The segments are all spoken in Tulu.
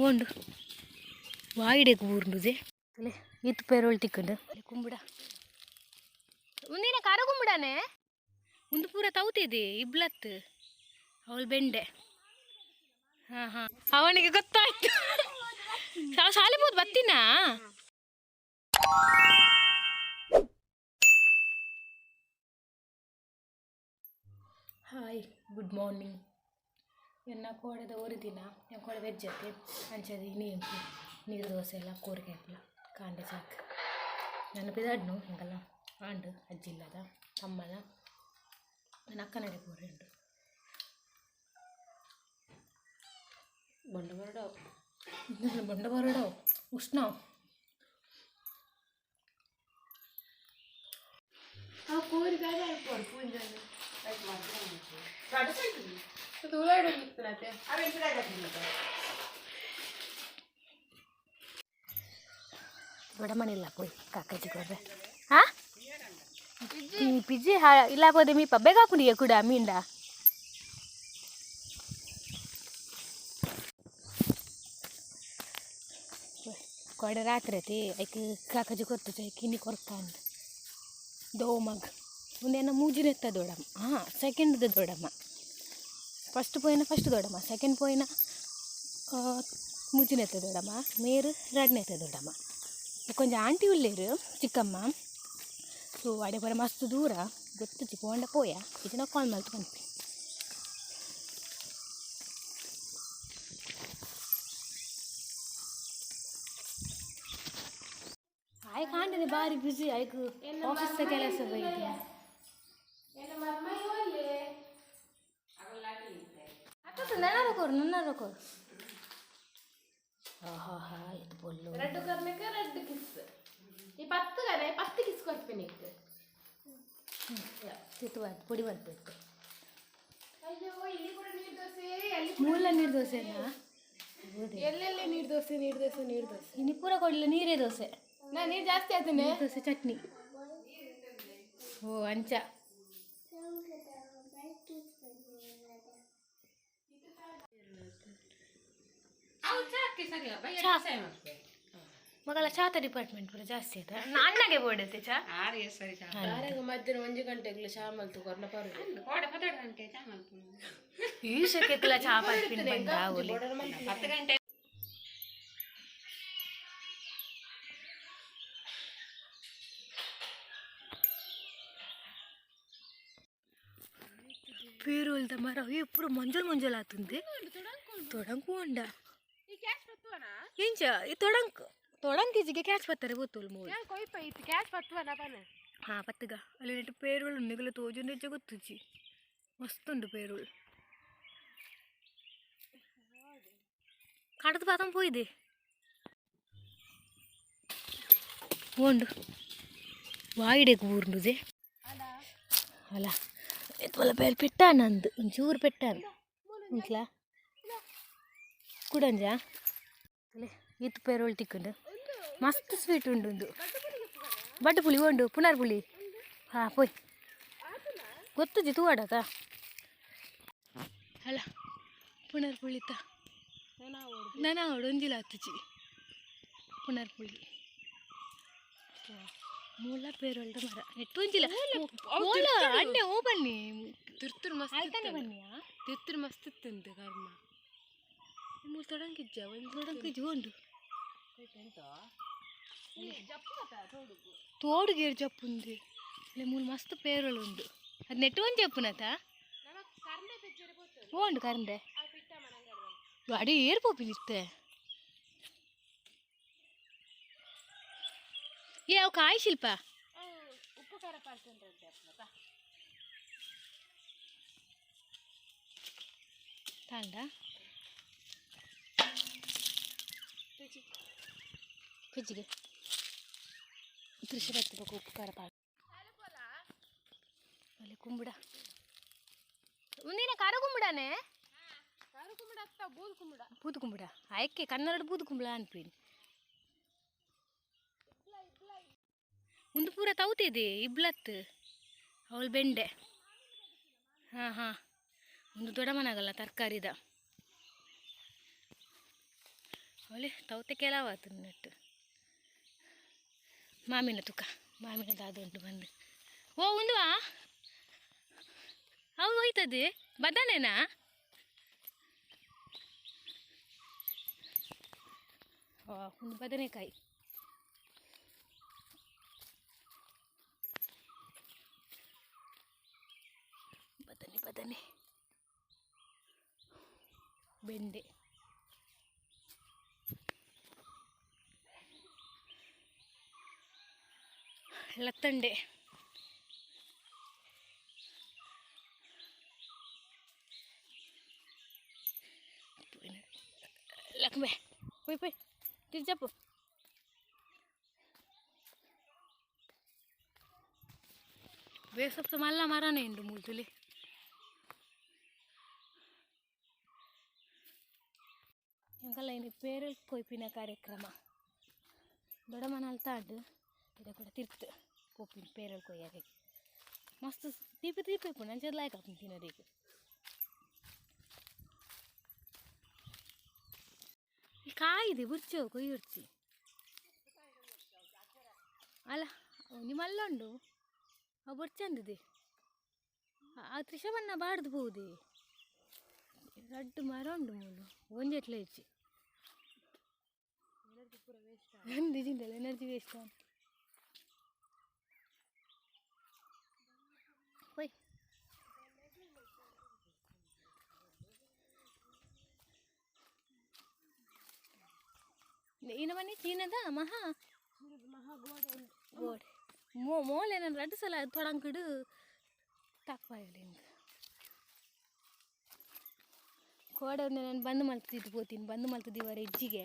ಓಂಡು ವಾಯಿಡೆಗ್ ಬೂರ್ಂಡುದೆ ಈತ್ ಪೇರೋಳು ತಿಕ್ಕುಂಡು. ಕುಂಬುಡ ಉಂದಿನ ಖಾರ ಕುಂಬುಡಾನೆ ಉಂದು ಪೂರ ತೌತಿದೆ ಇಬ್ಲತ್ತು ಅವಳು ಬೆಂಡೆ. ಹಾಂ ಹಾಂ, ಅವನಿಗೆ ಗೊತ್ತಾಯ್ತು. ಶಾಲೆ ಹೋದ್ ಬತ್ತೀನಾ? Hi, good morning. ಎನ್ನ ಕೋಡೆದ ಒಂದು ದಿನ ಕೋಡೆ ವೆಜ್ ಅತ್ತೆ ಅಂಚದ ಇನಿ ಎಂಕು ನೀರು ದೋಸೆ ಎಲ್ಲ ಕೋರಿಕೆ ಹಾಕಲ ಕಾಂಡೆ ಚಾಕ್ ನನ್ನ ಪಿದಾಡ್ನು ಎಂಕಲ್ಲ ಆಂಡ್ ಅಜ್ಜಿಲ್ಲದ ತಮ್ಮನ ನನ್ನ ಅಕ್ಕನಡೆ ಪೂರ ಉಂಡು. ಬೊಂಡ ಬರಡೋ. ಬೊಂಡ ಬರಡೋ ಉಷ್ಣ. ದೊಡ್ಡಮನಿಲ್ಲ ಪೋಯ್ ಕಾಕಜಿ ಕೊರ್ರೆ. ಹಾ ಪಿಜ್ಜಿ ಇಲ್ಲ ಪೋದೆ ಮೀಪ ಬೇಗ ಹಾಕುಂಡಿಗೆ ಕೂಡ ಮೀಂಡ. ಕೋಡೆ ರಾತ್ರಿ ಐತಿ ಐಕ್ ಕಾಕಜಿ ಕೊರ್ತು ಕಿನ್ನಿ ಕೊರ್ತ ಅಂದ್ ದೋಮಗ್ ಒಂದೇನ ಮೂಜಿನೆತ್ತ ದೊಡ್ಡಮ್ಮ. ಹಾಂ, ಸೆಕೆಂಡ್ದ ದೊಡ್ಡಮ್ಮ. ಫಸ್ಟ್ ಪೋಯಿನ ಫಸ್ಟ್ ದೊಡ್ಡಮ್ಮ, ಸೆಕೆಂಡ್ ಪೋಯಿನ ಮೂಜಿನೆತ್ತ ದೊಡ್ಡಮ್ಮ, ಮೇರು ರಡ್ನೆತ್ತ ದೊಡ್ಡಮ್ಮ. ಕೊಂಚ ಆಂಟಿ ಉಲ್ಲೇರು ಚಿಕ್ಕಮ್ಮ. ಸೊ ಅಡೆ ಪೂರ ಮಸ್ತ್ ದೂರ ಗೊತ್ತುಜ್ಜಿ ಪೋಂಡ ಪೋಯ ಇಜ್ಜಿಂಡ ಕಾಲ್ ಮಲ್ತ್ ಪನ್ಪಿ. ಆಯ್ಕೆ ಆಂಟನೆ ಬಾರಿ ಬ್ಯುಸಿ ಆಯ್ಕು ಆಫೀಸ್ ಕೆಲಸ ಬೈದು. ನನ್ನರ ಕೊರು ನನ್ನರ ಕೊರು. ಆಹಾ ಹಾ, ಇದು ಪೊಲ್ಲು. ರಡ್ಡು ಕರ್ನಕ್ಕೆ ರಡ್ಡು ಕಿಸ್ ಈ ಪತ್ತು ಕರೆ ಪತ್ತು ಕಿಸ್ ಕೊರ್ಪಿನಿ. ತಿತ್ತು ಪೊಡಿ ಬರ್ಬೇಕು. ಅಯ್ಯೋ, ಇಲ್ಲಿ ಕೂಡ ನೀರು ದೋಸೆ ಅಲ್ಲಿ. ಮೂಲ ನೀರು ದೋಸೆನಾ? ಎಲ್ಲೆಲ್ಲಿ ನೀರು ದೋಸೆ, ನೀರು ದೋಸೆ, ನೀರು ದೋಸೆ. ಇನ್ನು ಪೂರ ಕೊಡಲಿಲ್ಲ ನೀರೇ ದೋಸೆ. ನಾ ನೀರು ಜಾಸ್ತಿ ಆಯ್ತಾನೆ. ದೋಸೆ ಚಟ್ನಿ. ಓ ಅಂಚ. ಮಗಳ ಚಾತ ಡಿಪಾರ್ಟ್ಮೆಂಟ್ ಪೂರ ಜಾಸ್ತಿ ಆಯ್ತಾ? ಅಣ್ಣಗೆ ಬೋಡತ್ತೆ ಚಾ. ಮಧ್ಯಾಹ್ನ ಒಂಜಿ ಗಂಟೆಗ್ಲ ಚಾ ಮಲ್ತು ಕೊರ್ನ ಪರು. ಈ ಸೆಕೆಕ್ಲ ಚಾ ಪರ್ಪಿನ ಬಂದ ಆವೊಲಿ. ಪೇರುಲ್ದ ಮರ ಈ ಪೂರ ಮಂಜಲ್ ಮಂಜಲ್ ಆತುಂದೆ ತೊಡಂಕು ಉಂಡ ಇಂಚ ಈ ತೊಡಂಕ್ ತೊಡಂಕಿಜಿಗೆ ಕ್ಯಾಚ್ ಪತ್ತಾರೆ ಗೊತ್ತುಲ್ ಮೂಲು. ಕೊಯ್ಪ ಇತ್ತು ಕ್ಯಾಶ್ ಪತ್ತುವನ ಪನ. ಹಾಂ ಪತ್ತುಗ ಅಲ್ಲಿ ನೆಟ್ಟು ಪೇರುಗಳು ನಿಗಲ ತೋಜು ನಿಜ ಗೊತ್ತುಜಿ ಮಸ್ತ್ ಉಂಡು ಪೇರುಗಳು ಕಡದು ಪಾತಂ ಪೋಯಿದೆ ಉಂಡು ವಾಯಿಡೆಗ್ ಬೂರ್ಂಡುದೆ ಅಲ್ಲ ಎತ್ವಲ ಬೇರೆ ಪೆಟ್ಟಾನ ಅಂದು ಒಂಚೂರು ಪೆಟ್ಟಾನ ಇಂಕ್ಲ ಕುಡಂಜ ಈತ್ ಪೇರೋಳು ತಿಕ್ಕುಂಡು ಮಸ್ತ್ ಸ್ವೀಟ್ ಉಂಡು ಉಂದು ಬಡ್ಡು ಪುಳಿ ಉಂಡು ಪುನರ್ ಪುಳಿ. ಹಾಂ ಪೋಯ್ ಗೊತ್ತುಜಿ ತೂವಾಡತ ಅಲ್ಲ ಪುನರ್ ಪುಳಿತ ನನ ಅವಡು ಒಂಜಿಲ ಆತುಜಿ ಪುನರ್ ಪುಳಿ ಮೂಲ ಪೇರೋಳ್ದ ಮರ ನೆಟ್ಟು ಒಂಜಿಲ ಓಲ ಅಣ್ಣೆ ಓ ಬನ್ನಿ. ತಿರ್ತುರು ಮಸ್ತ್. ಅಲ್ತಾನೆ ಬನ್ನಿಯಾ. ತಿರ್ತುರು ಮಸ್ತ್ ಇತ್ತಂತೆ ಕರ್ಮ ಮೂಲು ತೊಡಂಕಿಜ್ಜ ಒಂದು. ತೊಡಂಕಿಜ್ಜಿ ಉಂಡು ತೋಡುಗೇರು ಜಪ್ಪುಂದು ಇಲ್ಲ ಮೂಲು ಮಸ್ತ್ ಪೇರೋಳು ಉಂಡು ಅದು ನೆಟ್ಟು ಒಂಜಿ ಜಪ್ಪುನತ ಉಂಡು ಕರಂಡೆ ಅಡಿ ಏರ್ ಪೋಪಿನಿತ್ತೆ ಏ ಅವು ಕಾಯಿ ಶಿಲ್ಪ. ಉಪ್ಪು ಖಾರ ತಾಂಡ ಕಜ್ಜಿಗೆ ದೃಶ್ಯ ಬತ್ತಬೇಕು ಉಪ್ಪು ಖಾರ ಪಾಲ್ ಅಲ್ಲಿ ಕುಂಬುಡ ಒಂದಿನ ಖಾರ ಕುಂಬುಡಾನೆ. ಕುಂಬುಡ ಅತ್ತ ಬೂದು ಕುಂಬುಡ. ಬೂದು ಕುಂಬುಡ ಆಯ್ಕೆ ಕನ್ನಡ ಬೂದು ಕುಂಬಳ ಅನ್ಪೀನಿ ಒಂದು ಪೂರ ತೌತಿದೆ ಇಬ್ಲತ್ತು ಅವಳು ಬೆಂಡೆ. ಹಾಂ ಹಾಂ, ಒಂದು ದೊಡ್ಡ ಮನಾಗಲ್ಲ ತರಕಾರಿದ. ಅವಳೆ ತೌತೆ ಕೆಲವಾತು ನೆಟ್ಟು ಮಾಮಿನ ತುಕ ಮಾಮಿನ ದಾದ ಉಂಟು ಬಂದು ಓ ಉಂದುವಾ ಅವು ಹೋಯ್ತದೆ ಬದನೇನಾ. ಒಂದು ಬದನೆಕಾಯಿ. ಬದನೆ ಬದನೆ ಬೆಂಡೆ ಲತ್ತಂಡೆ ಲಕ್ಮೆ ಪೋಯ್ ಪೋಯ್ ತಿರ್ಜಪ್ಪು. ಬೇಸಪ್ಪ ಮಲ್ಲ ಮರನೇ ಉಂಡು ಮೂಲ್ತುಲಿ. ಎಂಕಲ್ಲ ಇನಿ ಪೇರಲ್ ಕೊಯ್ಪಿನ ಕಾರ್ಯಕ್ರಮ ದೊಡ್ಡಮನಲ್ಲಿ ತಾಂಡು ಇದ ಕೂಡ ತಿರ್ತು ಪೋಪಿನ ಪೇರಲ್ ಕೊಯ್ಯಾಗೆ ಮಸ್ತ್ ದೀಪ ದೀಪ ಇಪ್ಪುಂಡು ಅಂಚ ಲಾಯ್ಕ್ ಆಪುಂಡು ತಿನ್ನೋದಕ್ಕೆ. ಕಾಯಿದೆ ಬುರ್ಚೋ ಕೊಯ್ಯೊರ್ಚಿ ಅಲ್ಲ ಒಂಜಿ ಮಲ್ಲ ಉಂಡು ಅವು ಬೊರ್ಚಂದಿದೆ ಆ ತ್ರಿಷಬನ್ನ ಬಾಡ್ದು ಪೋವುದೆ ರಡ್ಡು ಮರ ಉಂಡು ಮೂಲು ಒಂಜೆಟ್ಲ ಇಜ್ಜಿ ಅಂದಿಜಿಂದಲ್ಲ ಎನರ್ಜಿ ವೇಸ್ಟ್ ಪೋಯ್. ಈನ ಮನೆ ಚೀನದ ಮಹಾ ಗೋಡೆ ಮೋ ಮೋಲೆ ನಾನು ರಡ್ಡು ಸಲ ತೊಡಂಕಿಡು ತಾಕ್ಪಾಯಲಿ ಹಿಂಗೆ ಕೋಡೆ ನಾನು ಬಂದ್ ಮಲ್ತಿದ್ದು ಪೋತೀನಿ ಬಂದ್ ಮಲ್ತಿದ್ದೀವರ ಇಜ್ಜಿಗೆ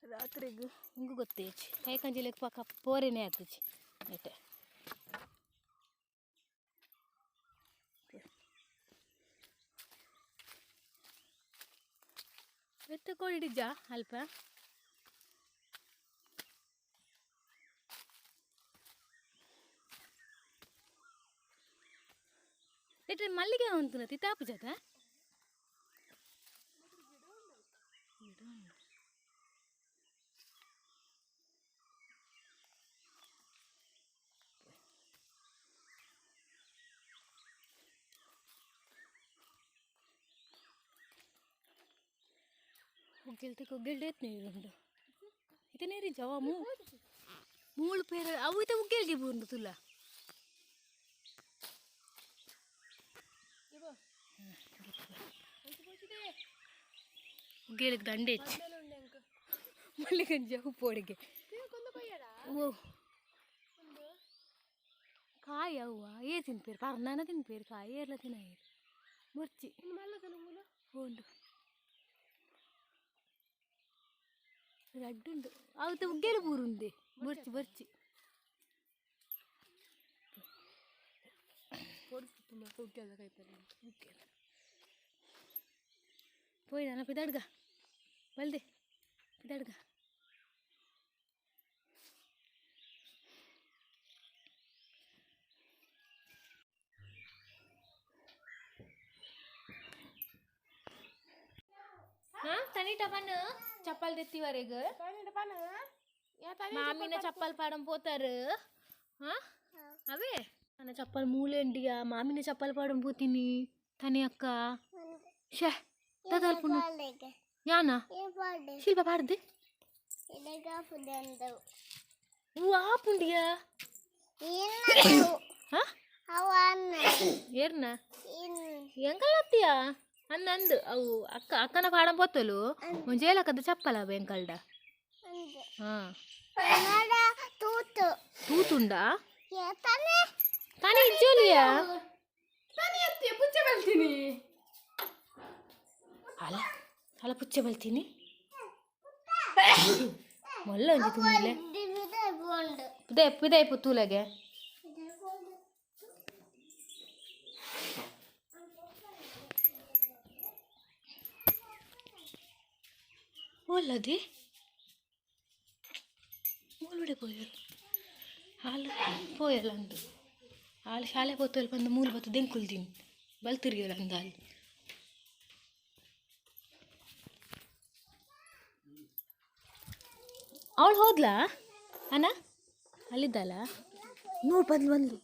ರಾತ್ರಿಗೆ ಹಿಂಗೆ ಗೊತ್ತೇಚಿ ಕೈ ಕಂಜಿಲೆಕ್ ಪಕ್ಕ ಪೋರೇನೆ ಆಗ್ತಚಿ ನೆಟ್ಟೆ ಎತ್ತ ಕೋಡಿಡಿಜ್ಜಾ ಅಲ್ಪ ಇಟ್ರೆ ಮಲ್ಲಿಗೆ ಉಂಟು ತಿತ್ತಾಪು ಜಾತ ಉಗ್ಗೆಲ್ತಿಗೆ ಉಗ್ಗೆಲ್ಡೆ ನೀರುಂಡು ಇತ್ತೆ ನೀರಿ ಜವ ಮೂಳು ಪೇರ ಅವು ಇತ್ತೆ ಉಗ್ಗೆಲ್ಗೆ ಬೂಂದು ತುಲ್ಲ ಉಗ್ಗೇಲಿಗೆ ದಂಡೆ ಹೆಚ್ಚು ಮಲ್ಲಿಗಂಜಿ ಅವು ಪೋಡಿಗೆ ಓ ಕಾಯಿ ಅವ್ವ ಏ ತಿನ್ಪೇರು ಪರ್ನಾನ ತಿನ್ಪೇರು ಕಾಯಿ ಏರ್ಲ ತಿನ್ನಯೇರು ಮುರ್ಚಿ ಉಂಡು ರಡ್ಡುಂಡು ಅವತ್ತು ಉಗ್ಗೇಲು ಬೂರುಂದೆ ಬೊರ್ಚಿ ಬೊರ್ಚಿ ಪೋಯ್ದಾನ ಪಿದಾಡ್ಗ ಬಲ್ದೆ ಪಿದಾಡ್ಗ. ಹಾಂ ತನಿಟ ಪನ್ನು ಚಪ್ಪಲ್ ತೆತ್ತಿವರೆಗ್ ಮಾಮಿನ ಚಪ್ಪಲ್ ಪಾಡಂ ಪೋತಾರು. ಹಾಂ ಅವೇ ನನ್ನ ಚಪ್ಪಲ್ ಮೂಲೆಂಡಿಯ ಮಾಮಿನ ಚಪ್ಪಲ್ ಪಾಡಂ ಪೋತೀನಿ ತನಿ ಅಕ್ಕ ಶೇ ದಾದಾಲ್ಪುಂಡು ಯಾನ ಶಿಲ್ಪ ಪಾಡ್ದು ಹೂ ಆಪುಂಡಿಯ ಏರ್ನ ಎಂಕಲ್ ಅತ್ತಿಯ ಅನ್ನ ಅಂದು ಅವು ಅಕ್ಕ ಅಕ್ಕನ ಪಾಡಂ ಪೋತಲು ಒಂಜೇಲಕ್ಕದ ಚಪ್ಪಲ ಅವ ಎಂಕಲ್ಡ. ಹಾಂ ತೂತುಂಡಾ ತಾನೇ ಇಜ್ಜೋಲಿಯಾ ಅಲ್ಲ ಅಲ್ಲ ಪುಚ್ಚೆ ಬಲ್ತೀನಿ ಮೊಲ್ಲ ಒಂಜಿ ತುಂಬಿಲೆ ಪಿದಾಯ್ ಪಿದಾಯ್ ಪುತ್ತೂಲಗೆ ಓಲ್ಲದೆ ಮೂಲುಡೆ ಪೋಯಲ್ ಹಾಲು ಪೋಯಲ್ ಅಂದು ಹಾಲು ಶಾಲೆ ಪೋತಲ್ ಬಂದು ಮೂಲು ಬತ್ತು ದೆಂಕುಲ್ದಿನ್ ಬಲ್ತಿರಿಯಲ್ ಅಂದ ಹಾಲು. ಅವಳು ಹೋದ್ಲಾ ಅಣ್ಣ? ಅಲ್ಲಿದ್ದಲ್ಲ. ನೋಡು, ಬಂದ್ಲು ಬಂದ್ಲು.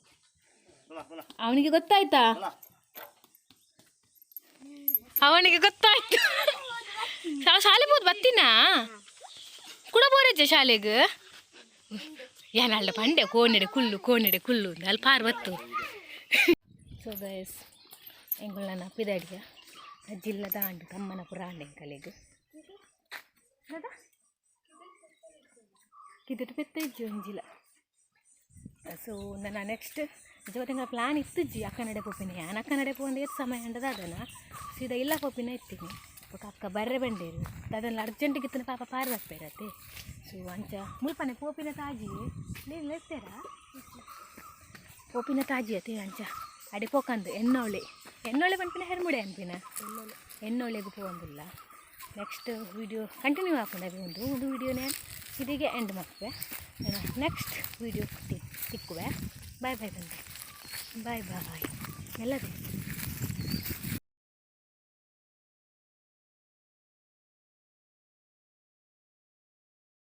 ಅವನಿಗೆ ಗೊತ್ತಾಯ್ತಾ? ಅವನಿಗೆ ಗೊತ್ತಾಯ್ತು. ಶಾಲೆ ಹೋದ್ ಬತ್ತೀನಾ ಕೂಡ ಬೋರಜ್ಜ ಶಾಲೆಗೆ. ಏನಲ್ಲ ಪಂಡೆ ಕೋನೆಡೆ ಕುಲ್ಲು, ಕೋನೆಡೆ ಕುಲ್ಲು ಅಲ್ಲಿ ಪಾರ್ ಬತ್ತು. ಸೊ ಗೈಸ್, ಎಂಗುಳ ಪಿದಾಡಿಯ ಜಿಲ್ಲದ ಆಂಡು ತಮ್ಮನ ಪುರ ಆಂಡ್ ಎಂಕಲೆಗ್ ಕಿದಟ್ ಪೆತ್ತ ಇಜ್ಜಿ ಒಂಜಿಲ. ಸೊ ನನ್ನ ನೆಕ್ಸ್ಟ್ ಜೊತೆಗೆ ಪ್ಲಾನ್ ಇತ್ತಿಜ್ಜಿ ಅಕ್ಕನಡೆ ಪೋಪಿನ. ಯಾನ್ ಅಕ್ಕನಡೆ ಪೋಂದು ಏತ್ ಸಮಯ ಅಂಡದ ಅದನ ಸೀದಾ ಇಲ್ಲ ಪೋಪಿನ ಇತ್ತೀನಿ. ಬೊಕ ಅಕ್ಕ ಬರ್ರೆ ಬಂಡೇರು, ಅದನ್ನ ಅರ್ಜೆಂಟಿಗೆ ಇತ್ತಿನ ಪಾಪ ಪಾರ್ ಬರ್ಪೇರತ್ತೆ. ಸೊ ಅಂಚ ಮುಲ್ಪನೆ ಪೋಪಿನ ತಾಜಿ ನೀರು ಇರ್ತೀರಾ, ಪೋಪಿನ ತಾಜಿ ಅತ್ತೆ. ಅಂಚ ಅಡೆ ಪೋಕಂದು ಎನ್ನೋಳೆ ಎನ್ನೋಳೆ ಪನ್ಪಿನ ಹೆರ್ಮುಡೆ ಅನ್ಪಿನ ಎನ್ನೋಳೆಗೂ ಪೋವಂದಿಲ್ಲ. ನೆಕ್ಸ್ಟ್ ವೀಡಿಯೋ ಕಂಟಿನ್ಯೂ ಆಪುಂಡು. ಅವೆ ಒಂದು ಒಂದು ವೀಡಿಯೋನೇ ಇದೀಗೆ ಎಂಡ್ ಮಲ್ಪುವೆ. ನೆಕ್ಸ್ಟ್ ವೀಡಿಯೋ ತಿಕ್ಕುವೆ. ಬಾಯ್ ಬಾಯ್ ಬಂದೆ. Bye bye ಎಲ್ಲದೇ.